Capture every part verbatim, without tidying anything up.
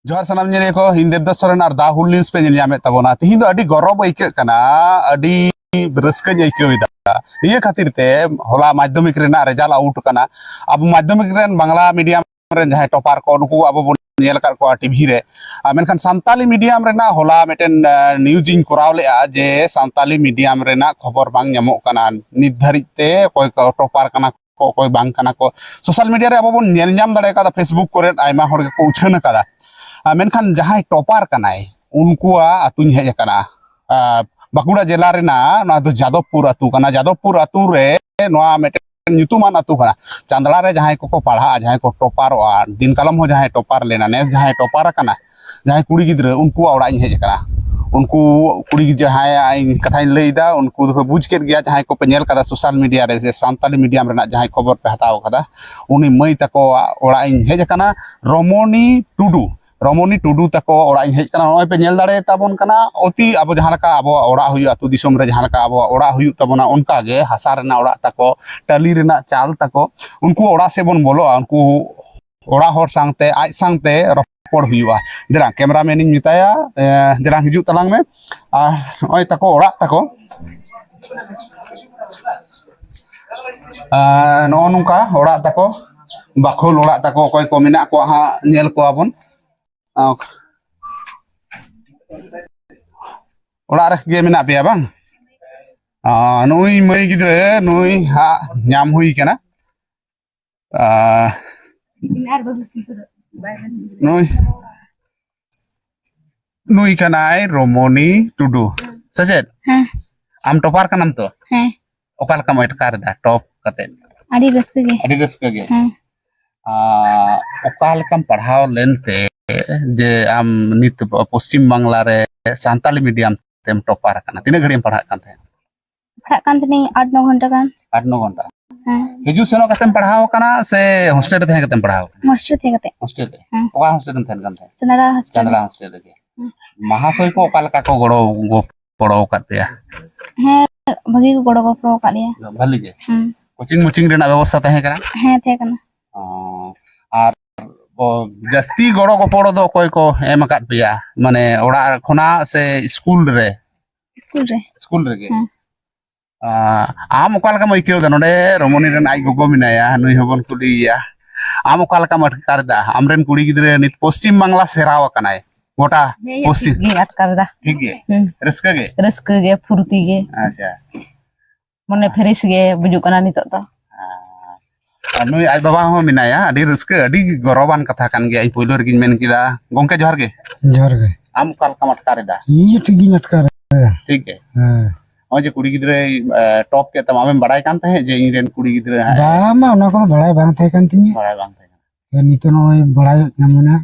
ᱡᱚᱦᱟᱨ ᱥᱟᱱᱟᱢ ᱧᱮᱧᱮᱞᱤᱭᱟᱹ ᱠᱚ, ᱤᱧ ᱫᱮᱵᱽᱫᱟᱥ ᱥᱚᱨᱮᱱ ᱟᱨ ᱫᱟ ᱦᱩᱞ ᱱᱤᱭᱩᱡᱽ ᱯᱮ ᱧᱮᱞ ᱧᱟᱢᱮᱫ ᱛᱟᱵᱚᱱᱟ᱾ ᱛᱤᱦᱤᱧ ᱫᱚ ᱟᱹᱰᱤ ᱜᱚᱨᱚᱵᱽ ᱟᱹᱭᱠᱟᱹᱜ ᱠᱟᱱᱟ, ᱟᱹᱰᱤ ᱨᱟᱹᱥᱠᱟᱹᱧ ᱟᱹᱭᱠᱟᱹᱣ ᱮᱫᱟ᱾ ᱱᱤᱭᱟᱹ ᱠᱷᱟᱹᱛᱤᱨ ᱛᱮ ᱦᱚᱞᱟ ᱢᱟᱫᱽᱫᱷᱚᱢᱤᱠ ᱨᱮᱱᱟᱜ ᱨᱮᱡᱟᱞᱴ ᱟᱣᱩᱴ ᱠᱟᱱᱟ᱾ ᱟᱵᱚ ᱢᱟᱫᱽᱫᱷᱚᱢᱤᱠ ᱨᱮᱱ ᱵᱟᱝᱞᱟ ᱢᱤᱰᱤᱭᱟᱢ ᱨᱮᱱ ᱡᱟᱦᱟᱸᱭ ᱴᱚᱯᱟᱨ ᱠᱚ, ᱱᱩᱠᱩ ᱟᱵᱚ ᱵᱚᱱ ᱧᱮᱞ ᱟᱠᱟᱫ ᱠᱚᱣᱟ ᱴᱤᱵᱷᱤ ᱨᱮ᱾ ᱟᱨ ᱢᱮᱱᱠᱷᱟᱱ ᱥᱟᱱᱛᱟᱞᱤ ᱢᱤᱰᱤᱭᱟᱢ ᱨᱮᱱᱟᱜ ᱦᱚᱞᱟ ᱢᱤᱫᱴᱮᱱ, ᱟᱸ, ᱱᱤᱭᱩᱡᱽ ᱤᱧ ᱠᱚᱨᱟᱣ ᱞᱮᱫᱼᱟ ᱡᱮ ᱥᱟᱱᱛᱟᱞᱤ ᱢᱤᱰᱤᱭᱟᱢ ᱨᱮᱱᱟᱜ ᱠᱷᱚᱵᱚᱨ ᱵᱟᱝ ᱧᱟᱢᱚᱜ ᱠᱟᱱᱟ ᱱᱤᱛ ᱫᱷᱟᱹᱨᱤᱡ ᱛᱮ, ᱚᱠᱚᱭ ᱠᱚ ᱴᱚᱯᱟᱨ ᱠᱟᱱᱟ ᱠᱚ, ᱚᱠᱚᱭ ᱵᱟᱝ ᱠᱟᱱᱟ ᱠᱚ᱾ ᱥᱳᱥᱟᱞ ᱢᱤᱰᱤᱭᱟ ᱨᱮ ᱟᱵᱚ ᱵᱚᱱ ᱧᱮᱞ ᱧᱟᱢ ᱫᱟᱲᱮ ᱠᱟᱫᱟ, ᱯᱷᱮᱥᱵᱩᱠ ᱠᱚᱨᱮ ᱟᱭᱢᱟ ᱦᱚᱲ ᱜᱮᱠᱚ ᱩᱪᱷᱟᱹᱱ ᱟᱠᱟᱫᱟ᱾ ᱟᱨ ᱢᱮᱱᱠᱷᱟᱱ ᱡᱟᱦᱟᱸᱭ ᱴᱚᱯᱟᱨ ᱠᱟᱱᱟᱭ, ᱩᱱᱠᱩᱣᱟᱜ ᱟᱹᱛᱩᱧ ᱦᱮᱡ ᱟᱠᱟᱱᱟ᱾ ᱟᱨ ᱵᱟᱸᱠᱩᱲᱟ ᱡᱮᱞᱟ ᱨᱮᱱᱟᱜ ᱱᱚᱣᱟ ᱫᱚ ᱡᱟᱫᱚᱵᱽᱯᱩᱨ ᱟᱹᱛᱩ ᱠᱟᱱᱟ᱾ ᱡᱟᱫᱚᱵᱽᱯᱩᱨ ᱟᱹᱛᱩ ᱨᱮ ᱱᱚᱣᱟ ᱢᱤᱫᱴᱮᱱ ᱧᱩᱛᱩᱢᱟᱱ ᱟᱹᱛᱩ ᱠᱟᱱᱟ᱾ ᱪᱟᱸᱫᱽᱲᱟ ᱨᱮ ᱡᱟᱦᱟᱸᱭ ᱠᱚᱠᱚ ᱯᱟᱲᱦᱟᱜᱼᱟ, ᱡᱟᱦᱟᱸᱭ ᱠᱚ ᱴᱚᱯᱟᱨᱚᱜᱼᱟ, ᱫᱤᱱ ᱠᱟᱞᱚᱢ ᱦᱚᱸ ᱡᱟᱦᱟᱸᱭ ᱴᱚᱯᱟᱨ ᱞᱮᱱᱟ, ᱱᱮᱥ ᱡᱟᱦᱟᱸᱭ ᱴᱚᱯᱟᱨ ᱟᱠᱟᱱᱟ, ᱡᱟᱦᱟᱸᱭ ᱠᱩᱲᱤ ᱜᱤᱫᱽᱨᱟᱹ, ᱩᱱᱠᱩᱣᱟᱜ ᱚᱲᱟᱜ ᱤᱧ ᱦᱮᱡ ᱟᱠᱟᱱᱟ᱾ ᱩᱱᱠᱩ ᱠᱩᱲᱤ ᱜᱤᱫᱽᱨᱟᱹ ᱡᱟᱦᱟᱸᱭᱟᱜ ᱤᱧ ᱠᱟᱛᱷᱟᱧ ᱞᱟᱹᱭᱫᱟ, ᱩᱱᱠᱩ ᱫᱚᱯᱮ ᱵᱩᱡᱽ ᱠᱮᱫ ᱜᱮᱭᱟ, ᱡᱟᱦᱟᱸᱭ ᱠᱚᱯᱮ ᱧᱮᱞ ᱠᱟᱫᱟ ᱥᱳᱥᱟᱞ ᱢᱤᱰᱤᱭᱟ ᱨᱮ, ᱥᱮ ᱥᱟᱱᱛᱟᱞᱤ ᱢᱤᱰᱤᱭᱟᱢ ᱨᱮᱱᱟᱜ ᱡᱟᱦᱟᱸᱭ ᱠᱷᱚᱵᱚᱨ ᱯᱮ ᱦᱟᱛᱟᱣ ᱠᱟᱫᱟ, ᱩᱱᱤ ᱢᱟᱹᱭ ᱛᱟᱠᱚᱣᱟᱜ ᱚᱲᱟᱜ ᱤᱧ ᱦᱮᱡ ᱟᱠᱟᱱᱟ᱾ ᱨᱚᱢᱚᱱᱤ ᱴᱩᱰᱩ, ᱨᱚᱢᱚᱱᱤ ᱴᱩᱰᱩ ᱛᱟᱠᱚ ᱚᱲᱟᱜ ᱤᱧ ᱦᱮᱡ ᱟᱠᱟᱱᱟ᱾ ᱱᱚᱜᱼᱚᱭ ᱯᱮ ᱧᱮᱞ ᱫᱟᱲᱮᱭᱟᱛᱟᱵᱚᱱ ᱠᱟᱱᱟ, ᱚᱛᱤ ᱟᱵᱚ ᱡᱟᱦᱟᱸ ᱞᱮᱠᱟ ᱟᱵᱚᱣᱟᱜ ᱚᱲᱟᱜ ᱦᱩᱭᱩᱜᱼᱟ, ᱟᱹᱛᱩ ᱫᱤᱥᱚᱢ ᱨᱮ ᱡᱟᱦᱟᱸ ᱞᱮᱠᱟ ᱟᱵᱚᱣᱟᱜ ᱚᱲᱟᱜ ᱦᱩᱭᱩᱜ ᱛᱟᱵᱚᱱᱟ, ᱚᱱᱠᱟ ᱜᱮ ᱦᱟᱥᱟ ᱨᱮᱱᱟᱜ ᱚᱲᱟᱜ ᱛᱟᱠᱚ, ᱴᱟᱹᱞᱤ ᱨᱮᱱᱟᱜ ᱪᱟᱞ ᱛᱟᱠᱚ᱾ ᱩᱱᱠᱩ ᱚᱲᱟᱜ ᱥᱮᱫ ᱵᱚᱱ ᱵᱚᱞᱚᱜᱼᱟ, ᱩᱱᱠᱩ ᱚᱲᱟᱜ ᱦᱚᱲ ᱥᱟᱶᱛᱮ, ᱟᱡ ᱥᱟᱶᱛᱮ ᱨᱚᱯᱚᱲ ᱦᱩᱭᱩᱜᱼᱟ᱾ ᱫᱮᱞᱟ, ᱠᱮᱢᱮᱨᱟᱢᱮᱱ ᱤᱧ ᱢᱮᱛᱟᱭᱟ, ᱮ, ᱫᱮᱞᱟ ᱦᱤᱡᱩᱜ ᱛᱟᱞᱟᱝ ᱢᱮ᱾ ᱟᱨ ᱱᱚᱜᱼᱚᱭ ᱛᱟᱠᱚ ᱚᱲᱟᱜ ᱛᱟᱠᱚ, ᱟᱨ ᱱᱚᱜᱼᱚ ᱱᱚᱝᱠᱟ ᱚᱲᱟᱜ ᱛᱟᱠᱚ, ᱵᱟᱠᱷᱳᱞ ᱚᱲᱟᱜ ᱛᱟᱠᱚ᱾ ᱚᱠᱚᱭ ᱠᱚ ᱢᱮᱱᱟᱜ ᱠᱚᱣᱟ ᱦᱟᱸᱜ, ᱧᱮᱞ ᱠᱚᱣᱟ ᱵᱚᱱ᱾ ᱚᱲᱟᱜ ᱨᱮᱜᱮ ᱢᱮᱱᱟᱜ ᱯᱮᱭᱟ ᱵᱟᱝ? ᱟᱨ ᱱᱩᱭ ᱢᱟᱹᱭ ᱜᱤᱫᱽᱨᱟᱹ, ᱱᱩᱭ ᱦᱟᱸᱜ ᱧᱟᱢ ᱦᱩᱭ ᱠᱟᱱᱟ᱾ ᱟᱨ ᱱᱩᱭ, ᱱᱩᱭ ᱠᱟᱱᱟᱭ ᱨᱚᱢᱚᱱᱤ ᱴᱩᱰᱩ, ᱥᱮ ᱪᱮᱫ? ᱦᱮᱸ᱾ ᱟᱢ ᱴᱚᱯᱟᱨ ᱠᱟᱱᱟᱢ ᱛᱚ? ᱦᱮᱸ᱾ ᱚᱠᱟ ᱞᱮᱠᱟᱢ ᱟᱴᱠᱟᱨ ᱮᱫᱟ ᱴᱚᱯ ᱠᱟᱛᱮ? ᱟᱹᱰᱤ ᱨᱟᱹᱥᱠᱟᱹ ᱜᱮ᱾ ᱟᱹᱰᱤ ᱨᱟᱹᱥᱠᱟᱹ ᱜᱮ? ᱦᱮᱸ᱾ ᱟᱨ ᱚᱠᱟ ᱞᱮᱠᱟᱢ ᱯᱟᱲᱦᱟᱣ ᱞᱮᱱᱛᱮ ᱡᱮ ᱟᱢ ᱱᱤᱛ ᱯᱚᱥᱪᱤᱢ ᱵᱟᱝᱞᱟ ᱨᱮ ᱥᱟᱱᱛᱟᱞᱤ ᱢᱤᱰᱤᱭᱟᱢ ᱛᱮᱢ ᱴᱚᱯᱟᱨ ᱟᱠᱟᱱᱟ? ᱛᱤᱱᱟᱹᱜ ᱜᱷᱟᱹᱲᱤᱡ ᱮᱢ ᱯᱟᱲᱦᱟᱜ ᱠᱟᱱ ᱛᱟᱦᱮᱸᱫ? ᱯᱟᱲᱦᱟᱜ ᱠᱟᱱ ᱛᱟᱦᱮᱱᱟᱹᱧ ᱟᱴ ᱱᱚ ᱜᱷᱚᱱᱴᱟ ᱜᱟᱱ᱾ ᱟᱴ ᱱᱚ ᱜᱷᱚᱱᱴᱟ? ᱦᱮᱸ᱾ ᱦᱤᱡᱩᱜ ᱥᱮᱱᱚᱜ ᱠᱟᱛᱮᱢ ᱯᱟᱲᱦᱟᱣ ᱟᱠᱟᱱᱟ ᱥᱮ ᱦᱳᱥᱴᱮᱞ ᱨᱮ ᱛᱟᱦᱮᱸ ᱠᱟᱛᱮᱢ ᱯᱟᱲᱦᱟᱣ ᱟᱠᱟᱱᱟ? ᱦᱳᱥᱴᱮᱞ ᱛᱟᱦᱮᱸ ᱠᱟᱛᱮ᱾ ᱦᱳᱥᱴᱮᱞ ᱨᱮ? ᱦᱮᱸ᱾ ᱚᱠᱟ ᱦᱳᱥᱴᱮᱞ ᱨᱮᱢ ᱛᱟᱦᱮᱱ ᱠᱟᱱ ᱛᱟᱦᱮᱸᱫ? ᱪᱟᱸᱫᱽᱲᱟ ᱦᱳᱥᱴᱮᱞ᱾ ᱪᱟᱸᱫᱽᱲᱟ ᱦᱳᱥᱴᱮᱞ ᱨᱮᱜᱮ᱾ ᱦᱮᱸ᱾ ᱢᱟᱦᱟᱥᱚᱭ ᱠᱚ ᱚᱠᱟ ᱞᱮᱠᱟ ᱠᱚ ᱜᱚᱲᱚ, ᱜᱚᱯᱚᱲᱚ ᱟᱠᱟᱫ ᱯᱮᱭᱟ? ᱦᱮᱸ, ᱵᱷᱟᱜᱤ ᱠᱚ ᱜᱚᱲᱚ ᱜᱚᱯᱚᱲᱚ ᱟᱠᱟᱫ ᱞᱮᱭᱟ᱾ ᱵᱷᱟᱞᱤ ᱜᱮ? ᱦᱮᱸ᱾ ᱠᱳᱪᱤᱝ ᱢᱳᱪᱤᱝ ᱨᱮᱱᱟᱜ ᱵᱮᱵᱚᱥᱛᱷᱟ ᱛᱟᱦᱮᱸ ᱠᱟᱱᱟ? ᱦᱮᱸ, ᱛᱟᱦᱮᱸ ᱠᱟᱱᱟ᱾ ᱚ, ᱟᱨ ᱡᱟᱹᱥᱛᱤ ᱜᱚᱲᱚ ᱜᱚᱯᱚᱲᱚ ᱫᱚ ᱚᱠᱚᱭ ᱠᱚ ᱮᱢ ᱟᱠᱟᱫ ᱯᱮᱭᱟ? ᱢᱟᱱᱮ ᱚᱲᱟᱜ ᱠᱷᱚᱱᱟᱜ ᱥᱮ ᱥᱠᱩᱞ ᱨᱮ? ᱥᱠᱩᱞ ᱨᱮ᱾ ᱥᱠᱩᱞ ᱨᱮᱜᱮ? ᱦᱮᱸ᱾ ᱟ, ᱟᱢ ᱚᱠᱟ ᱞᱮᱠᱟᱢ ᱟᱹᱭᱠᱟᱹᱣ ᱮᱫᱟ? ᱱᱚᱰᱮ ᱨᱚᱢᱚᱱᱤ ᱨᱮᱱ ᱟᱡ ᱜᱚᱜᱚ ᱢᱮᱱᱟᱭᱟ, ᱱᱩᱭ ᱦᱚᱸᱵᱚᱱ ᱠᱩᱞᱤᱭᱮᱭᱟ᱾ ᱟᱢ ᱚᱠᱟ ᱞᱮᱠᱟᱢ ᱟᱴᱠᱟᱨ ᱮᱫᱟ? ᱟᱢᱨᱮᱱ ᱠᱩᱲᱤ ᱜᱤᱫᱽᱨᱟᱹ ᱱᱤᱛ ᱯᱚᱥᱪᱤᱢ ᱵᱟᱝᱞᱟ ᱥᱮᱨᱟᱣ ᱟᱠᱟᱱᱟᱭ, ᱜᱚᱴᱟ ᱦᱮᱸ, ᱯᱚᱥᱪᱤᱢ᱾ ᱴᱷᱤᱠ ᱜᱮᱧ ᱟᱴᱠᱟᱨ ᱮᱫᱟ᱾ ᱴᱷᱤᱠ ᱜᱮ? ᱦᱩᱸ᱾ ᱨᱟᱹᱥᱠᱟᱹ ᱜᱮ? ᱨᱟᱹᱥᱠᱟᱹ ᱜᱮ, ᱯᱷᱩᱨᱛᱤ ᱜᱮ᱾ ᱟᱪᱪᱷᱟ᱾ ᱢᱚᱱᱮ ᱯᱷᱨᱮᱥ ᱜᱮ ᱵᱩᱡᱩᱜ ᱠᱟᱱᱟ ᱱᱤᱛᱚᱜ ᱫᱚ᱾ ᱟᱨ ᱱᱩᱭ ᱟᱡ ᱵᱟᱵᱟ ᱦᱚᱸ ᱢᱮᱱᱟᱭᱟ, ᱟᱹᱰᱤ ᱨᱟᱹᱥᱠᱟᱹ, ᱟᱹᱰᱤ ᱜᱚᱨᱚᱵᱟᱱ ᱠᱟᱛᱷᱟ ᱠᱟᱱ ᱜᱮᱭᱟ᱾ ᱤᱧ ᱯᱳᱭᱞᱳ ᱨᱮᱜᱤᱧ ᱢᱮᱱ ᱠᱮᱫᱟ, ᱜᱚᱝᱠᱮ ᱡᱚᱦᱟᱨ ᱜᱮ᱾ ᱡᱚᱦᱟᱨ ᱜᱮ᱾ ᱟᱢ ᱚᱠᱟ ᱞᱮᱠᱟᱢ ᱟᱴᱠᱟᱨ ᱮᱫᱟ? ᱤᱧ ᱦᱚᱸ ᱴᱷᱤᱠ ᱜᱤᱧ ᱟᱴᱠᱟᱨ ᱮᱫᱟ᱾ ᱴᱷᱤᱠ ᱜᱮ᱾ ᱦᱮᱸ᱾ ᱱᱚᱜᱼᱚᱭ ᱡᱮ ᱠᱩᱲᱤ ᱜᱤᱫᱽᱨᱟᱹᱭ, ᱮ, ᱴᱚᱯ ᱠᱮᱫ ᱛᱟᱢᱟ, ᱟᱢᱮᱢ ᱵᱟᱲᱟᱭ ᱠᱟᱱ ᱛᱟᱦᱮᱸᱫ ᱡᱮ ᱤᱧ ᱨᱮᱱ ᱠᱩᱲᱤ ᱜᱤᱫᱽᱨᱟᱹ ᱦᱟᱸᱜ ᱮ ᱵᱟᱝ, ᱵᱟᱝ, ᱚᱱᱟ ᱠᱚᱫᱚ ᱵᱟᱲᱟᱭ ᱵᱟᱝ ᱛᱟᱦᱮᱸ ᱠᱟᱱ ᱛᱤᱧᱟᱹ᱾ ᱵᱟᱲᱟᱭ ᱵᱟᱝ ᱛᱟᱦᱮᱸ ᱠᱟᱱᱟ᱾ ᱛᱚ, ᱱᱤᱛᱚᱜ ᱱᱚᱜᱼᱚᱭ ᱵᱟᱲᱟᱭᱚᱜ ᱧᱟᱢ ᱮᱱᱟ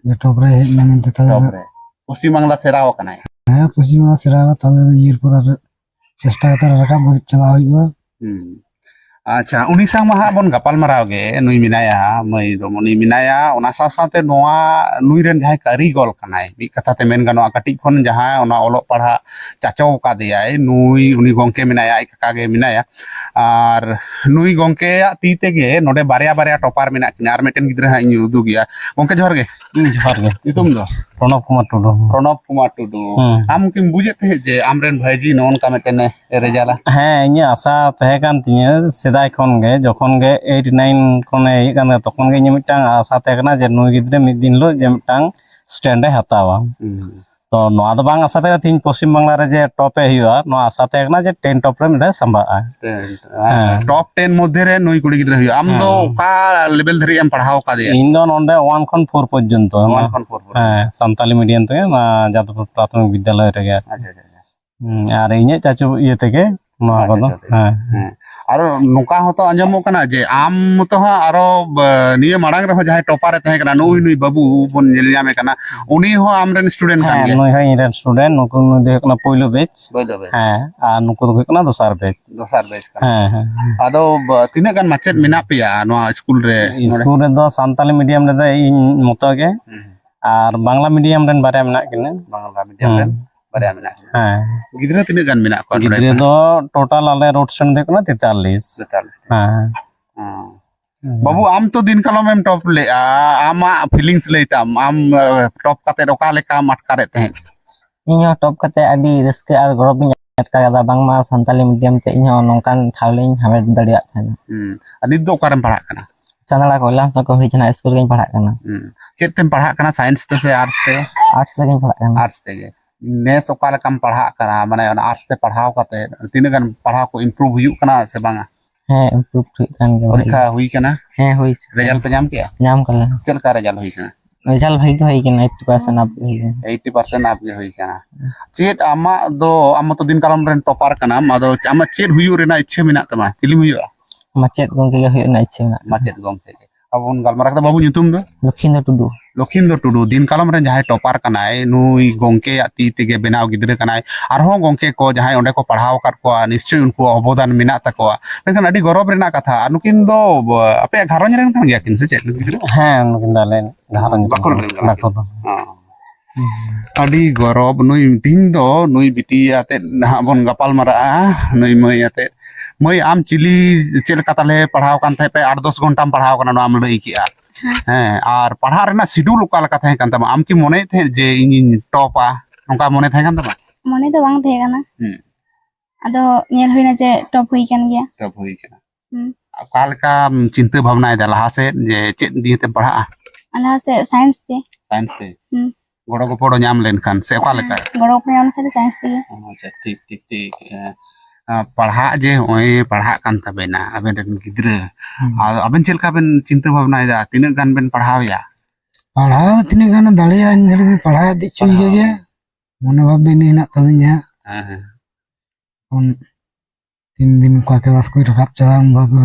ᱡᱮ ᱴᱚᱯ ᱨᱮ ᱦᱮᱡ ᱮᱱᱟ ᱢᱮᱱᱛᱮ, ᱛᱟᱦᱞᱮ ᱴᱚᱯ ᱫᱚ ᱨᱮ᱾ ᱯᱚᱥᱪᱤᱢ ᱵᱟᱝᱞᱟ ᱥᱮᱨᱟᱣ ᱟᱠᱟᱱᱟᱭ᱾ ᱦᱮᱸ, ᱯᱚᱥᱪᱤᱢ ᱵᱟᱝᱞᱟ ᱥᱮᱨᱟᱣ, ᱛᱟᱦᱞᱮ ᱫᱚ ᱤᱭᱟᱹᱨ ᱯᱚᱨ ᱟᱨ ᱪᱮᱥᱴᱟ ᱠᱟᱛᱮ ᱨᱟᱠᱟᱵ ᱪᱟᱞᱟᱣ ᱦᱩᱭᱩᱜᱼᱟ᱾ ᱦᱩᱸ᱾ ᱟᱪᱪᱷᱟ, ᱩᱱᱤ ᱥᱟᱶ ᱢᱟ ᱦᱟᱸᱜ ᱵᱚᱱ ᱜᱟᱯᱟᱞ ᱢᱟᱨᱟᱣ ᱜᱮ, ᱱᱩᱭ ᱢᱮᱱᱟᱭᱟ, ᱢᱟᱹᱭ ᱫᱚᱢᱚᱱᱤ ᱢᱮᱱᱟᱭᱟ, ᱚᱱᱟ ᱥᱟᱶ ᱥᱟᱶᱛᱮ ᱱᱚᱣᱟ ᱱᱩᱭ ᱨᱮᱱ ᱡᱟᱦᱟᱸᱭ ᱠᱟᱹᱨᱤᱜᱚᱞ ᱠᱟᱱᱟᱭ, ᱢᱤᱫ ᱠᱟᱛᱷᱟ ᱛᱮ ᱢᱮᱱ ᱜᱟᱱᱚᱜᱼᱟ, ᱠᱟᱹᱴᱤᱡ ᱠᱷᱚᱱ ᱡᱟᱦᱟᱸᱭ ᱚᱱᱟ ᱚᱞᱚᱜ ᱯᱟᱲᱦᱟᱜ ᱪᱟᱪᱚ ᱟᱠᱟᱫᱮᱭᱟᱭ, ᱱᱩᱭ, ᱩᱱᱤ ᱜᱚᱝᱠᱮ ᱢᱮᱱᱟᱭᱟ, ᱟᱡ ᱠᱟᱠᱟ ᱜᱮ ᱢᱮᱱᱟᱭᱟ᱾ ᱟᱨ ᱱᱩᱭ ᱜᱚᱝᱠᱮᱭᱟᱜ ᱛᱤ ᱛᱮᱜᱮ ᱱᱚᱰᱮ ᱵᱟᱨᱭᱟ ᱵᱟᱨᱭᱟ ᱴᱚᱯᱟᱨ ᱢᱮᱱᱟᱜ ᱠᱤᱱᱟ, ᱟᱨ ᱢᱤᱫᱴᱮᱱ ᱜᱤᱫᱽᱨᱟᱹ ᱦᱟᱸᱜ ᱤᱧ ᱩᱫᱩᱜᱮᱭᱟ᱾ ᱜᱚᱝᱠᱮ ᱡᱚᱦᱟᱨ ᱜᱮ᱾ ᱦᱩᱸ, ᱡᱚᱦᱟᱨ ᱜᱮ᱾ ᱧᱩᱛᱩᱢ ᱫᱚ? ᱯᱨᱚᱱᱚᱵᱽ ᱠᱩᱢᱟᱨ ᱴᱩᱰᱩ᱾ ᱯᱨᱚᱱᱚᱵᱽ ᱠᱩᱢᱟᱨ ᱴᱩᱰᱩ᱾ ᱦᱩᱸ᱾ ᱟᱢ ᱠᱤᱢ ᱵᱩᱡᱮᱫ ᱛᱟᱦᱮᱸᱫ ᱡᱮ ᱟᱢᱨᱮᱱ ᱵᱷᱟᱹᱭᱡᱤ ᱱᱚᱜᱼᱚ ᱱᱚᱝᱠᱟ ᱢᱤᱫᱴᱮᱱᱮ ᱨᱮᱡᱟᱞᱟ? ᱦᱮᱸ, ᱤᱧᱟᱹᱜ ᱟᱥᱟ ᱛᱟᱦᱮᱸ ᱠᱟᱱ ᱛᱤᱧᱟᱹ ᱥᱮᱫᱟᱭ ᱠᱷᱚᱱ ᱜᱮ, ᱡᱚᱠᱷᱚᱱ ᱜᱮ ᱮᱭᱤᱴ ᱱᱟᱭᱤᱱ ᱠᱷᱚᱱᱮ ᱦᱮᱡ ᱠᱟᱱ ᱛᱟᱦᱮᱸ, ᱛᱚᱠᱷᱚᱱ ᱜᱮ ᱤᱧᱟᱹᱜ ᱢᱤᱫᱴᱟᱝ ᱟᱥᱟ ᱛᱟᱦᱮᱸ ᱠᱟᱱᱟ ᱡᱮ ᱱᱩᱭ ᱜᱤᱫᱽᱨᱟᱹ ᱢᱤᱫ ᱫᱤᱱ ᱦᱤᱞᱳᱜ ᱡᱮ ᱢᱤᱫᱴᱟᱝ ᱥᱴᱮᱱᱰ ᱮ ᱦᱟᱛᱟᱣᱟ᱾ ᱦᱩᱸ᱾ ᱛᱚ ᱱᱚᱣᱟ ᱫᱚ ᱵᱟᱝ ᱟᱥᱟ ᱛᱟᱦᱮᱸ ᱠᱟᱱᱟ ᱛᱤᱦᱤᱧ ᱯᱚᱥᱪᱤᱢ ᱵᱟᱝᱞᱟ ᱨᱮ ᱡᱮ ᱴᱚᱯ ᱮ ᱦᱩᱭᱩᱜᱼᱟ, ᱱᱚᱣᱟ ᱟᱥᱟ ᱛᱟᱦᱮᱸ ᱠᱟᱱᱟ ᱡᱮ ᱴᱮᱱ ᱴᱚᱯ ᱨᱮ ᱢᱤᱫ ᱫᱷᱟᱣ ᱥᱟᱢᱵᱟᱜᱼᱟ᱾ ᱴᱮᱱ᱾ ᱦᱮᱸ᱾ ᱴᱚᱯ ᱴᱮᱱ ᱢᱚᱫᱽᱫᱷᱮ ᱨᱮ ᱱᱩᱭ ᱠᱩᱲᱤ ᱜᱤᱫᱽᱨᱟᱹ ᱦᱩᱭᱩᱜᱼᱟ᱾ ᱟᱢ ᱫᱚ ᱦᱮᱸ᱾ ᱚᱠᱟ ᱞᱮᱵᱮᱞ ᱫᱷᱟᱹᱨᱤᱡ ᱮᱢ ᱯᱟᱲᱦᱟᱣ ᱟᱠᱟᱫᱮᱭᱟ? ᱤᱧ ᱫᱚ ᱱᱚᱰᱮ ᱚᱣᱟᱱ ᱠᱷᱚᱱ ᱯᱷᱳᱨ ᱯᱚᱨᱡᱚᱱᱛᱚ᱾ ᱚᱣᱟᱱ ᱠᱷᱚᱱ ᱯᱷᱳᱨ ᱯᱚᱨᱡᱚᱱᱛᱚ᱾ ᱦᱮᱸ, ᱥᱟᱱᱛᱟᱞᱤ ᱢᱤᱰᱤᱭᱟᱢ ᱛᱮᱜᱮ, ᱚᱱᱟ ᱡᱟᱫᱚᱵᱯᱩᱨ ᱯᱨᱟᱛᱷᱚᱢᱤᱠ ᱵᱤᱫᱽᱭᱟᱞᱚᱭ ᱨᱮᱜᱮ᱾ ᱟᱪᱪᱷᱟ, ᱟᱪᱪᱷᱟ, ᱟᱪᱪᱷᱟ᱾ ᱦᱩᱸ, ᱟᱨ ᱤᱧᱟᱹᱜ ᱪᱟᱪᱳ ᱤᱭᱟᱹ ᱛᱮᱜᱮ ᱱᱚᱣᱟ ᱟᱪᱪᱷᱟ, ᱠᱚᱫᱚ᱾ ᱟᱪᱪᱷᱟ, ᱟᱪᱪᱷᱟ᱾ ᱦᱮᱸ᱾ ᱦᱮᱸ᱾ ᱟᱨᱚ ᱱᱚᱝᱠᱟ ᱦᱚᱸᱛᱚ ᱟᱸᱡᱚᱢᱚᱜ ᱠᱟᱱᱟ ᱡᱮ ᱟᱢ ᱢᱚᱛᱚ ᱦᱟᱸᱜ ᱟᱨᱚ, ᱵ-, ᱱᱤᱭᱟᱹ ᱢᱟᱲᱟᱝ ᱨᱮᱦᱚᱸ ᱡᱟᱦᱟᱸᱭ ᱴᱚᱯᱟᱨ ᱮ ᱛᱟᱦᱮᱸ ᱠᱟᱱᱟ, ᱱᱩᱭ, ᱱᱩᱭ ᱵᱟᱹᱵᱩ ᱵᱚᱱ ᱧᱮᱞ ᱧᱟᱢᱮ ᱠᱟᱱᱟ, ᱩᱱᱤ ᱦᱚᱸ ᱟᱢᱨᱮᱱ ᱥᱴᱩᱰᱮᱱᱴ ᱠᱟᱱ ᱦᱮᱸ, ᱜᱮᱭᱟ? ᱱᱩᱭ ᱦᱚᱸ ᱤᱧᱨᱮᱱ ᱥᱴᱩᱰᱮᱱᱴ, ᱱᱩᱠᱩ, ᱱᱩᱭ ᱫᱚ ᱦᱩᱭᱩᱜ ᱠᱟᱱᱟ ᱯᱳᱭᱞᱳ ᱵᱮᱪ᱾ ᱯᱳᱭᱞᱳ ᱵᱮᱪ᱾ ᱦᱮᱸ, ᱟᱨ ᱱᱩᱠᱩ ᱫᱚ ᱦᱩᱭᱩᱜ ᱠᱟᱱᱟ ᱫᱚᱥᱟᱨ ᱵᱮᱪ᱾ ᱫᱚᱥᱟᱨ ᱵᱮᱪ ᱠᱟᱱᱟ᱾ ᱦᱮᱸ, ᱦᱮᱸ, ᱦᱮᱸ᱾ ᱟᱫᱚ, ᱵ-, ᱛᱤᱱᱟᱹᱜ ᱜᱟᱱ ᱢᱟᱪᱮᱫ ᱢᱮᱱᱟᱜ ᱯᱮᱭᱟ ᱱᱚᱣᱟ ᱥᱠᱩᱞ ᱨᱮ ᱱᱚᱰᱮ? ᱥᱠᱩᱞ ᱨᱮᱫᱚ ᱥᱟᱱᱛᱟᱞᱤ ᱢᱤᱰᱤᱭᱟᱢ ᱨᱮᱫᱚ ᱤᱧ ᱢᱚᱛᱚ ᱜᱮ᱾ ᱦᱩᱸ᱾ ᱟᱨ ᱵᱟᱝᱞᱟ ᱢᱤᱰᱤᱭᱟᱢ ᱨᱮᱱ ᱵᱟᱨᱭᱟ ᱢᱮᱱᱟᱜ ᱠᱤᱱᱟᱹ᱾ ᱵᱟᱝᱞᱟ ᱢᱤᱰᱤᱭᱟᱢ ᱨᱮᱱ ᱦᱩᱸ᱾ ᱵᱟᱨᱭᱟ ᱢᱮᱱᱟᱜ ᱠᱤᱱᱟᱹ᱾ ᱦᱮᱸ᱾ ᱜᱤᱫᱽᱨᱟᱹ ᱛᱤᱱᱟᱹᱜ ᱜᱟᱱ ᱢᱮᱱᱟᱜ ᱠᱚᱣᱟ ᱱᱚᱰᱮ? ᱜᱤᱫᱽᱨᱟᱹ ᱫᱚ ᱴᱳᱴᱟᱞ ᱟᱞᱮ ᱨᱳᱰ ᱥᱮᱱ ᱫᱚ ᱦᱩᱭᱩᱜ ᱠᱟᱱᱟ ᱛᱮᱛᱟᱞᱤᱥ᱾ ᱛᱮᱛᱟᱞᱤᱥ᱾ ᱦᱮᱸ᱾ ᱦᱮᱸ᱾ ᱵᱟᱹᱵᱩ, ᱟᱢ ᱛᱚ ᱫᱤᱱ ᱠᱟᱞᱚᱢ ᱮᱢ ᱴᱚᱯ ᱞᱮᱜᱼᱟ, ᱟᱢᱟᱜ ᱯᱷᱤᱞᱤᱝᱥ ᱞᱟᱹᱭ ᱛᱟᱢ, ᱟᱢ ᱴᱚᱯ ᱠᱟᱛᱮ ᱚᱠᱟ ᱞᱮᱠᱟᱢ ᱟᱴᱠᱟᱨᱮᱫ ᱛᱟᱦᱮᱸᱫ? ᱤᱧ ᱦᱚᱸ ᱴᱚᱯ ᱠᱟᱛᱮ ᱟᱹᱰᱤ ᱨᱟᱹᱥᱠᱟᱹ ᱟᱨ ᱜᱚᱨᱚᱵᱽ ᱤᱧ ᱟᱴᱠᱟᱨ ᱠᱟᱫᱟ, ᱵᱟᱝᱢᱟ ᱥᱟᱱᱛᱟᱞᱤ ᱢᱤᱰᱤᱭᱟᱢ ᱛᱮ ᱤᱧ ᱦᱚᱸ ᱱᱚᱝᱠᱟᱱ ᱴᱷᱟᱶ ᱞᱤᱧ ᱦᱟᱢᱮᱴ ᱫᱟᱲᱮᱭᱟᱜ ᱛᱟᱦᱮᱱᱟ᱾ ᱦᱩᱸ᱾ ᱟᱨ ᱱᱤᱛ ᱫᱚ ᱚᱠᱟᱨᱮᱢ ᱯᱟᱲᱦᱟᱜ ᱠᱟᱱᱟ? ᱪᱟᱸᱫᱲᱟ ᱠᱚᱭᱞᱟᱥ ᱠᱚ ᱦᱩᱭ ᱠᱟᱱᱟ, ᱥᱠᱩᱞ ᱨᱮᱧ ᱯᱟᱲᱦᱟᱜ ᱠᱟᱱᱟ᱾ ᱦᱩᱸ᱾ ᱪᱮᱫ ᱛᱮᱢ ᱯᱟᱲᱦᱟᱜ ᱠᱟᱱᱟ, ᱥᱟᱭᱮᱱᱥ ᱛᱮ ᱥᱮ ᱟᱨᱴᱥ ᱛᱮ? ᱟᱨᱴᱥ ᱛᱮᱜᱮᱧ ᱯᱟᱲᱦᱟᱜ ᱠᱟᱱᱟ᱾ ᱟᱨᱴᱥ ᱛᱮᱜᱮ᱾ ᱱᱮᱥ ᱚᱠᱟ ᱞᱮᱠᱟᱢ ᱯᱟᱲᱦᱟᱜ ᱠᱟᱱᱟ, ᱢᱟᱱᱮ ᱚᱱᱟ ᱟᱨᱴᱥ ᱛᱮ ᱯᱟᱲᱦᱟᱣ ᱠᱟᱛᱮ ᱛᱤᱱᱟᱹᱜ ᱜᱟᱱ ᱯᱟᱲᱦᱟᱣ ᱠᱚ ᱤᱢᱯᱨᱩᱵᱷ ᱦᱩᱭᱩᱜ ᱠᱟᱱᱟ ᱥᱮ ᱵᱟᱝᱟ? ᱦᱮᱸ, ᱤᱢᱯᱨᱩᱵᱷ ᱦᱩᱭᱩᱜ ᱠᱟᱱ ᱜᱮᱭᱟ ᱵᱷᱟᱜᱤ᱾ ᱯᱚᱨᱤᱠᱠᱷᱟ ᱦᱩᱭ ᱠᱟᱱᱟ? ᱦᱮᱸ, ᱦᱩᱭ ᱠᱟᱱᱟ᱾ ᱨᱮᱡᱟᱞᱴ ᱯᱮ ᱧᱟᱢ ᱠᱮᱜᱼᱟ? ᱧᱟᱢ ᱠᱟᱫᱟ᱾ ᱪᱮᱫ ᱞᱮᱠᱟ ᱨᱮᱡᱟᱞᱴ ᱦᱩᱭ ᱠᱟᱱᱟ? ᱨᱮᱡᱟᱞᱴ ᱵᱷᱟᱜᱤ ᱜᱮ ᱦᱩᱭ ᱠᱟᱱᱟ, ᱮᱭᱤᱴᱴᱤ ᱯᱟᱨᱥᱮᱱᱴ ᱟᱯ ᱜᱮ ᱦᱩᱭ ᱠᱟᱱᱟ᱾ ᱮᱭᱤᱴᱴᱤ ᱯᱟᱨᱥᱮᱱᱴ ᱟᱯ ᱜᱮ ᱦᱩᱭ ᱠᱟᱱᱟ᱾ ᱪᱮᱫ ᱟᱢᱟᱜ ᱫᱚ, ᱟᱢ ᱢᱟᱛᱚ ᱫᱤᱱ ᱠᱟᱞᱚᱢ ᱨᱮᱱ ᱴᱚᱯᱟᱨ ᱠᱟᱱᱟᱢ, ᱟᱫᱚ ᱟᱢᱟᱜ ᱪᱮᱫ ᱦᱩᱭᱩᱜ ᱨᱮᱱᱟᱜ ᱤᱪᱪᱷᱟᱹ ᱢᱮᱱᱟᱜ ᱛᱟᱢᱟ? ᱪᱤᱞᱤᱢ ᱦᱩᱭᱩᱜᱼᱟ? ᱢᱟᱪᱮᱫ ᱜᱚᱝᱠᱮ ᱜᱮ ᱦᱩᱭᱩᱜ ᱨᱮᱱᱟᱜ ᱤᱪᱪᱷᱟᱹ ᱢᱮᱱᱟᱜ ᱛᱤᱧᱟ᱾ ᱢᱟᱪᱮᱫ ᱜᱚᱝᱠᱮ ᱜᱮ᱾ ᱟᱵᱚ ᱵᱚᱱ ᱜᱟᱞᱢᱟᱨᱟᱣ ᱠᱮᱫᱟ, ᱵᱟᱹᱵᱩ ᱧᱩᱛᱩᱢ ᱫᱚ? ᱞᱚᱠᱷᱤᱱᱫᱚᱨ ᱴᱩᱰᱩ᱾ ᱞᱚᱠᱷᱤᱱᱫᱚᱨ ᱴᱩᱰᱩ, ᱫᱤᱱ ᱠᱟᱞᱚᱢ ᱨᱮᱱ ᱡᱟᱦᱟᱸᱭ ᱴᱚᱯᱟᱨ ᱠᱟᱱᱟᱭ, ᱱᱩᱭ ᱜᱚᱝᱠᱮᱭᱟᱜ ᱛᱤ ᱛᱮᱜᱮ ᱵᱮᱱᱟᱣ ᱜᱤᱫᱽᱨᱟᱹ ᱠᱟᱱᱟᱭ᱾ ᱟᱨᱦᱚᱸ ᱜᱚᱝᱠᱮ ᱠᱚ ᱡᱟᱦᱟᱸᱭ ᱚᱸᱰᱮ ᱠᱚ ᱯᱟᱲᱦᱟᱣ ᱟᱠᱟᱫ ᱠᱚᱣᱟ, ᱱᱤᱥᱪᱳᱭ ᱩᱱᱠᱩᱣᱟᱜ ᱚᱵᱚᱫᱟᱱ ᱢᱮᱱᱟᱜ ᱛᱟᱠᱚᱣᱟ᱾ ᱢᱮᱱᱠᱷᱟᱱ ᱟᱹᱰᱤ ᱜᱚᱨᱚᱵᱽ ᱨᱮᱱᱟᱜ ᱠᱟᱛᱷᱟ, ᱟᱨ ᱱᱩᱠᱤᱱ ᱫᱚ, ᱟᱯᱮᱭᱟᱜ ᱜᱷᱟᱨᱚᱸᱡᱽ ᱨᱮᱱ ᱠᱟᱱ ᱜᱮᱭᱟ ᱠᱤᱱ ᱥᱮ ᱪᱮᱫ, ᱱᱩᱠᱤᱱ ᱜᱤᱫᱽᱨᱟᱹ? ᱦᱮᱸ, ᱱᱩᱠᱤᱱ ᱫᱚ ᱟᱞᱮ ᱜᱷᱟᱨᱚᱸᱡᱽ ᱨᱮᱱ ᱵᱟᱠᱷᱳᱞ ᱨᱮᱱ ᱠᱟᱱᱟ ᱠᱤᱱ? ᱵᱟᱠᱷᱳᱞ᱾ ᱦᱚᱸ᱾ ᱟᱹᱰᱤ ᱜᱚᱨᱚᱵᱽ, ᱱᱩᱭ ᱛᱤᱦᱤᱧ ᱫᱚ ᱱᱩᱭ ᱵᱤᱴᱤ ᱟᱛᱮᱫ ᱱᱟᱦᱟᱜ ᱵᱚᱱ ᱜᱟᱯᱟᱞ ᱢᱟᱨᱟᱜᱼᱟ, ᱱᱩᱭ ᱢᱟᱹᱭ ᱟᱛᱮᱫ᱾ ᱢᱟᱹᱭ, ᱟᱢ ᱪᱤᱞᱤ, ᱪᱮᱫ ᱞᱮᱠᱟ ᱛᱟᱞᱮ ᱯᱟᱲᱦᱟᱣ ᱠᱟᱱ ᱛᱟᱦᱮᱸᱫ ᱯᱮ? ᱟᱴ ᱫᱚᱥ ᱜᱷᱚᱱᱴᱟᱢ ᱯᱟᱲᱦᱟᱣ ᱠᱟᱱᱟ, ᱱᱚᱣᱟᱢ ᱞᱟᱹᱭ ᱠᱮᱜᱼᱟ᱾ ᱦᱮᱸ᱾ ᱦᱮᱸ, ᱟᱨ ᱯᱟᱲᱦᱟᱜ ᱨᱮᱱᱟᱜ ᱥᱤᱰᱩᱞ ᱚᱠᱟ ᱞᱮᱠᱟ ᱛᱟᱦᱮᱸ ᱠᱟᱱ ᱛᱟᱢᱟ? ᱟᱢ ᱠᱤ ᱢᱚᱱᱮᱭᱮᱫ ᱛᱟᱦᱮᱸᱫ ᱡᱮ ᱤᱧᱤᱧ ᱴᱚᱯᱟ, ᱚᱱᱠᱟ ᱢᱚᱱᱮ ᱛᱟᱦᱮᱸ ᱠᱟᱱ ᱛᱟᱢᱟ? ᱢᱚᱱᱮ ᱫᱚ ᱵᱟᱝ ᱛᱟᱦᱮᱸ ᱠᱟᱱᱟ᱾ ᱦᱩᱸ᱾ ᱟᱫᱚ ᱧᱮᱞ ᱦᱩᱭᱱᱟ ᱡᱮ ᱴᱚᱯ ᱦᱩᱭ ᱠᱟᱱ ᱜᱮᱭᱟ᱾ ᱴᱚᱯ ᱦᱩᱭ ᱠᱟᱱᱟ᱾ ᱦᱩᱸ᱾ ᱚᱠᱟ ᱞᱮᱠᱟᱢ ᱪᱤᱱᱛᱟᱹ ᱵᱷᱟᱵᱽᱱᱟᱭᱮᱫᱟ ᱞᱟᱦᱟ ᱥᱮᱫ, ᱡᱮ ᱪᱮᱫ ᱫᱤᱭᱮ ᱛᱮᱢ ᱯᱟᱲᱦᱟᱜᱼᱟ? ᱞᱟᱦᱟ ᱥᱮᱫ ᱥᱟᱭᱮᱱᱥ ᱛᱮ᱾ ᱥᱟᱭᱮᱱᱥ ᱛᱮ? ᱦᱩᱸ᱾ ᱜᱚᱲᱚ ᱜᱚᱯᱚᱲᱚ ᱧᱟᱢ ᱞᱮᱱᱠᱷᱟᱱ ᱥᱮ ᱚᱠᱟ ᱞᱮᱠᱟ? ᱦᱮᱸ, ᱜᱚᱲᱚ ᱜᱚᱯᱚᱲᱚ ᱧᱟᱢ ᱞᱮᱠᱷᱟᱱ ᱫᱚ ᱥᱟᱭᱮᱱᱥ ᱛᱮᱜᱮ᱾ ᱚ, ᱟᱪᱪᱷᱟ, ᱴᱷᱤᱠ, ᱴᱷᱤᱠ, ᱴᱷᱤᱠ᱾ ᱮᱸ, ᱟᱸ, ᱯᱟᱲᱦᱟᱜ ᱡᱮ ᱦᱚᱸᱜᱼᱚᱭ ᱯᱟᱲᱦᱟᱜ ᱠᱟᱱ ᱛᱟᱵᱮᱱᱟ ᱟᱵᱮᱱ ᱨᱮᱱ ᱜᱤᱫᱽᱨᱟᱹ, ᱦᱩᱸ᱾ ᱟᱫᱚ ᱟᱵᱮᱱ ᱪᱮᱫ ᱞᱮᱠᱟ ᱵᱮᱱ ᱪᱤᱱᱛᱟᱹ ᱵᱷᱟᱵᱽᱱᱟᱭᱮᱫᱟ? ᱛᱤᱱᱟᱹᱜ ᱜᱟᱱ ᱵᱮᱱ ᱯᱟᱲᱦᱟᱣᱮᱭᱟ? ᱯᱟᱲᱦᱟᱣ ᱫᱚ ᱛᱤᱱᱟᱹᱜ ᱜᱟᱱ ᱫᱟᱲᱮᱭᱟᱜᱼᱟ, ᱤᱱᱟᱹ ᱜᱷᱟᱹᱲᱤᱡ ᱫᱚ ᱯᱟᱲᱦᱟᱣ ᱤᱫᱤ ᱦᱚᱪᱚᱭ ᱯᱟᱲᱦᱟᱣ᱾ ᱜᱮᱭᱟ᱾ ᱢᱚᱱᱮ ᱵᱷᱟᱵᱽ ᱫᱚ ᱤᱱᱟᱹ ᱦᱮᱱᱟᱜ ᱛᱟᱹᱞᱤᱧᱟ᱾ ᱦᱮᱸ, ᱦᱮᱸ᱾ ᱛᱤᱱ ᱫᱤᱱ ᱚᱠᱟ ᱠᱞᱟᱥ ᱠᱚᱭ ᱨᱟᱠᱟᱵ ᱪᱟᱞᱟᱜᱼᱟ, ᱩᱱ ᱵᱷᱳᱨ ᱫᱚ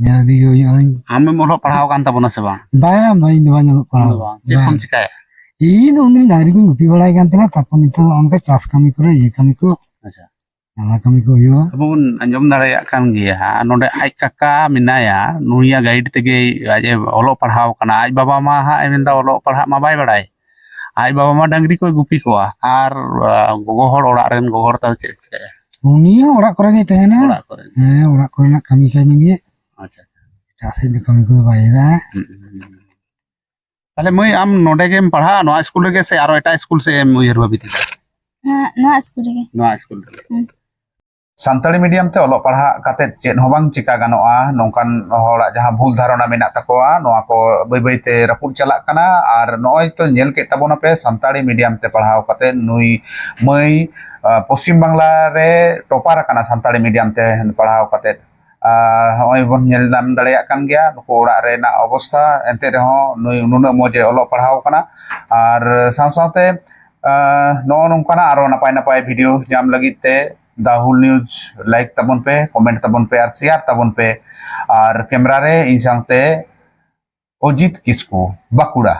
ᱧᱮᱞ ᱤᱫᱤ ᱜᱮ ᱦᱩᱭᱩᱜᱼᱟ᱾ ᱟᱢᱮᱢ ᱚᱞᱚᱜ ᱯᱟᱲᱦᱟᱣ ᱟᱠᱟᱱ ᱛᱟᱵᱚᱱᱟ ᱥᱮ ᱵᱟᱝ? ᱵᱟᱝ, ᱵᱟᱝ, ᱤᱧ ᱫᱚ ᱵᱟᱹᱧ ᱚᱞᱚᱜ ᱯᱟᱲᱦᱟᱣ ᱟᱢ ᱫᱚ ᱵᱟᱝ? ᱪᱮᱫ ᱠᱚᱢ ᱵᱟᱝ᱾ ᱪᱤᱠᱟᱹᱭᱟ? ᱤᱧ ᱫᱚ ᱩᱱᱫᱤᱱ ᱰᱟᱝᱨᱤ ᱠᱚᱧ ᱜᱩᱯᱤ ᱵᱟᱲᱟᱭ ᱠᱟᱱ ᱛᱟᱦᱮᱱᱟ, ᱛᱟᱨᱯᱚᱨ ᱱᱤᱛᱚᱜ ᱫᱚ ᱚᱱᱠᱟ ᱪᱟᱥ ᱠᱟᱹᱢᱤ ᱠᱚᱨᱮ, ᱤᱭᱟᱹ ᱠᱟᱹᱢᱤ ᱠᱚ, ᱟᱪᱪᱷᱟ᱾ ᱱᱟᱞᱦᱟ ᱠᱟᱹᱢᱤ ᱠᱚ ᱦᱩᱭᱩᱜᱼᱟ᱾ ᱟᱵᱚ ᱵᱚᱱ ᱟᱸᱡᱚᱢ ᱫᱟᱲᱮᱭᱟᱜ ᱠᱟᱱ ᱜᱮᱭᱟ, ᱱᱚᱰᱮ ᱟᱡ ᱠᱟᱠᱟ ᱢᱮᱱᱟᱭᱟ, ᱱᱩᱭᱟᱜ ᱜᱟᱭᱤᱰ ᱛᱮᱜᱮ ᱟᱡ ᱮ ᱚᱞᱚᱜ ᱯᱟᱲᱦᱟᱣ ᱠᱟᱱᱟ᱾ ᱟᱡ ᱵᱟᱵᱟ ᱢᱟ ᱦᱟᱸᱜ ᱮ ᱢᱮᱱᱫᱟ ᱚᱞᱚᱜ ᱯᱟᱲᱦᱟᱜ ᱢᱟ ᱵᱟᱭ ᱵᱟᱲᱟᱭ, ᱟᱡ ᱵᱟᱵᱟ ᱢᱟ ᱰᱟᱝᱨᱤ ᱠᱚᱭ ᱜᱩᱯᱤ ᱠᱚᱣᱟ, ᱟᱨ, ᱟ, ᱜᱚᱜᱚ ᱦᱚᱲ, ᱚᱲᱟᱜ ᱨᱮᱱ ᱜᱚᱜᱚ ᱦᱚᱲ ᱛᱟᱦᱚᱞᱮ ᱪᱮᱫ ᱮ ᱪᱤᱠᱟᱹᱭᱟ? ᱩᱱᱤ ᱦᱚᱸ ᱚᱲᱟᱜ ᱠᱚᱨᱮ ᱜᱮᱭ ᱛᱟᱦᱮᱱᱟ᱾ ᱚᱲᱟᱜ ᱠᱚᱨᱮ᱾ ᱦᱮᱸ, ᱚᱲᱟᱜ ᱠᱚᱨᱮᱱᱟᱜ ᱠᱟᱹᱢᱤ ᱠᱟᱹᱢᱤ ᱜᱮ᱾ ᱟᱪᱪᱷᱟ᱾ ᱪᱟᱥ ᱥᱮᱫ ᱫᱚ ᱠᱟᱹᱢᱤ ᱠᱚᱫᱚ ᱵᱟᱭ ᱫᱟ᱾ ᱛᱟᱦᱞᱮ ᱢᱟᱹᱭ, ᱟᱢ ᱱᱚᱰᱮ ᱜᱮᱢ ᱯᱟᱲᱦᱟᱜᱼᱟ, ᱱᱚᱣᱟ ᱥᱠᱩᱞ ᱨᱮᱜᱮ, ᱥᱮ ᱟᱨᱚ ᱮᱴᱟᱜ ᱥᱠᱩᱞ ᱥᱮᱫ ᱮᱢ ᱩᱭᱦᱟᱹᱨ ᱵᱷᱟᱵᱤᱛ ᱮᱫᱟ? ᱦᱮᱸ, ᱱᱚᱣᱟ ᱥᱠᱩᱞ ᱨᱮᱜᱮ᱾ ᱱᱚᱣᱟ ᱥᱠᱩᱞ ᱨᱮᱜᱮ᱾ ᱦᱩᱸ᱾ ᱥᱟᱱᱛᱟᱲᱤ ᱢᱤᱰᱤᱭᱟᱢ ᱛᱮ ᱚᱞᱚᱜ ᱯᱟᱲᱦᱟᱜ ᱠᱟᱛᱮ ᱪᱮᱫ ᱦᱚᱸ ᱵᱟᱝ ᱪᱤᱠᱟ ᱜᱟᱱᱚᱜᱼᱟ, ᱱᱚᱝᱠᱟᱱ ᱦᱚᱲᱟᱜ ᱡᱟᱦᱟᱸ ᱵᱷᱩᱞ ᱫᱷᱟᱨᱚᱱᱟ ᱢᱮᱱᱟᱜ ᱛᱟᱠᱚᱣᱟ, ᱱᱚᱣᱟ ᱠᱚ ᱵᱟᱹᱭ ᱵᱟᱹᱭ ᱛᱮ ᱨᱟᱹᱯᱩᱫ ᱪᱟᱞᱟᱜ ᱠᱟᱱᱟ᱾ ᱟᱨ ᱱᱚᱜᱼᱚᱭ ᱛᱚ ᱧᱮᱞ ᱠᱮᱫ ᱛᱟᱵᱚᱱᱟᱯᱮ, ᱥᱟᱱᱛᱟᱲᱤ ᱢᱤᱰᱤᱭᱟᱢ ᱛᱮ ᱯᱟᱲᱦᱟᱣ ᱠᱟᱛᱮ ᱱᱩᱭ ᱢᱟᱹᱭ, ᱟᱸ, ᱯᱚᱥᱪᱤᱢ ᱵᱟᱝᱞᱟ ᱨᱮ ᱴᱚᱯᱟᱨ ᱟᱠᱟᱱᱟ ᱥᱟᱱᱛᱟᱲᱤ ᱢᱤᱰᱤᱭᱟᱢ ᱛᱮ ᱯᱟᱲᱦᱟᱣ ᱠᱟᱛᱮ᱾ ᱟᱨ ᱱᱚᱜᱼᱚᱭ ᱵᱚᱱ ᱧᱮᱞ ᱧᱟᱢ ᱫᱟᱲᱮᱭᱟᱜ ᱠᱟᱱ ᱜᱮᱭᱟ ᱱᱩᱠᱩ ᱚᱲᱟᱜ ᱨᱮᱱᱟᱜ ᱚᱵᱚᱥᱛᱷᱟ, ᱮᱱᱛᱮ ᱨᱮᱦᱚᱸ ᱱᱩᱭ ᱱᱩᱱᱟᱹᱜ ᱢᱚᱡᱽ ᱮ ᱚᱞᱚᱜ ᱯᱟᱲᱦᱟᱣ ᱠᱟᱱᱟ᱾ ᱟᱨ ᱥᱟᱶ ᱥᱟᱶᱛᱮ, ᱟᱸ, ᱱᱚᱜᱼᱚ ᱱᱚᱝᱠᱟᱱᱟᱜ ᱟᱨᱚ ᱱᱟᱯᱟᱭ ᱱᱟᱯᱟᱭ ᱵᱷᱤᱰᱤᱭᱳ ᱧᱟᱢ ᱞᱟᱹᱜᱤᱫ ᱛᱮ ᱫᱟ ᱦᱩᱞ ᱱᱤᱭᱩᱡᱽ ᱞᱟᱭᱤᱠ ᱛᱟᱵᱚᱱ ᱯᱮ, ᱠᱚᱢᱮᱱᱴ ᱛᱟᱵᱚᱱ ᱯᱮ ᱟᱨ ᱥᱮᱭᱟᱨ ᱛᱟᱵᱚᱱ ᱯᱮ᱾ ᱟᱨ ᱠᱮᱢᱨᱟ ᱨᱮ ᱤᱧ ᱥᱟᱶᱛᱮ ᱚᱡᱤᱛ ᱠᱤᱥᱠᱩ, ᱵᱟᱸᱠᱩᱲᱟ᱾